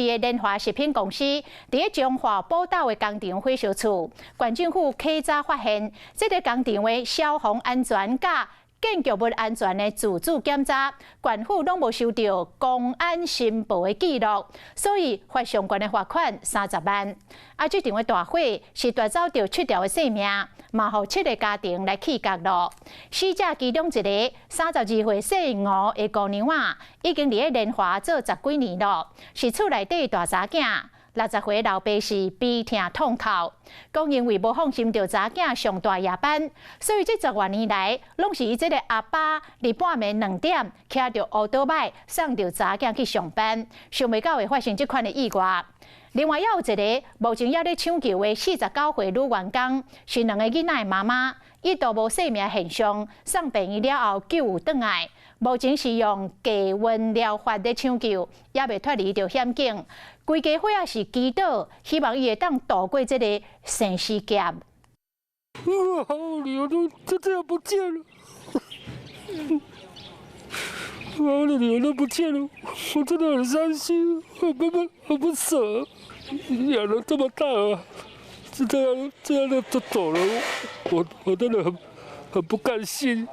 的聯華食品公司佇咧彰化寶斗的工廠火燒厝，縣政府稽查發現，這个工廠的消防安全佮建築物安全的自主檢查，縣府攏無收著工安申報的記錄，所以罰上懸的罰款30萬。啊，這場的大火是奪走著七條的性命，嘛予七个家庭來氣結囉。死者其中一个32歲姓吳的姑娘仔，已經佇咧聯華做十幾年囉，是厝內底大查囝。60歲老爸是悲痛痛哭，講因為無放心著查囝上大夜班，所以這十外年來，攏是伊這个阿爸佇半暝2點騎著烏多擺送著查囝去上班，想袂到會發生這款的意外。另外，猶有一个目前猶咧搶救的49歲女員工，是兩个囡仔的媽媽，一度無生命現象，送病院了後救有轉來，目前是用低溫療法咧搶救，猶未脫離著險境。規家伙仔是祈禱，希望伊會當渡過這个生死劫。我女兒都就這樣不見了，我的女兒都不見了，我真的很傷心，很不很不捨，養了這麼大，就這樣這樣的就走了，我真的很不甘心。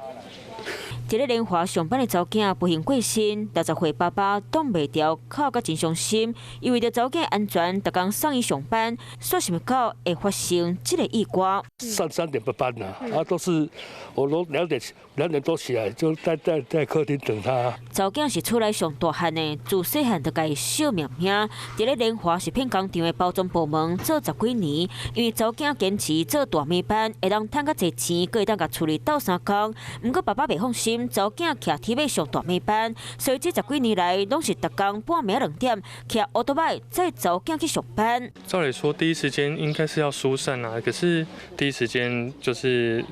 佇咧聯華上班的查某囝不幸過身，60歲爸爸擋袂牢，哭甲真傷心。伊為著查某囝安全，逐工送伊上班，煞想袂到會發生這个意外。上3點半班啊，啊都是我都兩點多起來，就在客廳等他。查某囝是厝內上大漢的，自細漢就共伊惜命命。佇咧聯華食品工廠的包裝部門做十幾年，因為查某囝堅持做大暝班，會當趁較濟錢，閣會當共厝裡鬥相共。毋過爸爸袂放心查某囝騎鐵馬上大暝班，所以這十幾年來攏是逐工半暝2點騎烏多擺載查某囝去上班。照理說，第一時間應該是要疏散啊，可是第一時間就是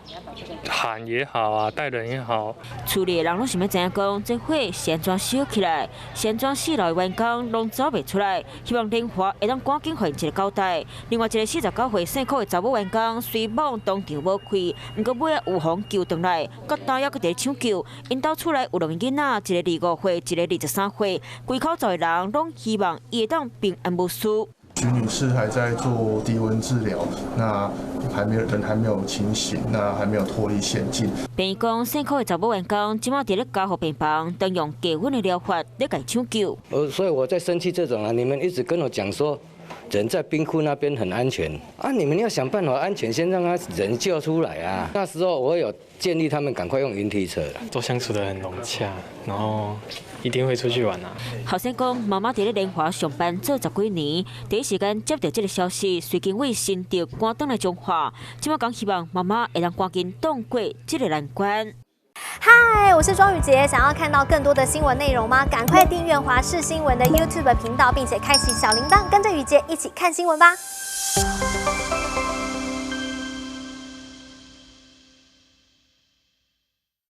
喊也好啊，帶人也好。厝裡的人攏想欲知影講，這火是按怎燒起來，是按怎四樓的員工攏走袂出來，希望聯華會當趕緊予𪜶一個交代。另外一个49歲姓柯的查某員工，雖罔當場無開，毋過尾仔有予救轉來，到今猶閣佇咧搶救。𪜶兜厝內有兩個囡仔，一个25歲，一个23歲，規口罩的人攏希望伊會當平安無事。徐女士還在做低溫治療，那還沒有人還沒有清醒，那還沒有脫離險境。病院講，姓柯的查某員工這馬佇咧加護病房，正用低溫的療法咧共搶救。所以我在生氣這種啊，你們一直跟我講說，人在冰庫那邊很安全啊，你們要想辦法安全，先讓他人救出來啊。那時候我有建議他們趕快用雲梯車。都相處得很融洽，然後一定會出去玩啊。後生講，媽媽佇咧聯華上班做十幾年，第一時間接著這個消息，隨緊為新竹趕轉來彰化，這馬講希望媽媽會當趕緊擋過這个難關。嗨，我是莊宇傑，想要看到更多的新聞內容嗎？趕快訂閱華視新聞的 YouTube 頻道，並且開啟小鈴鐺，跟着宇傑一起看新聞吧。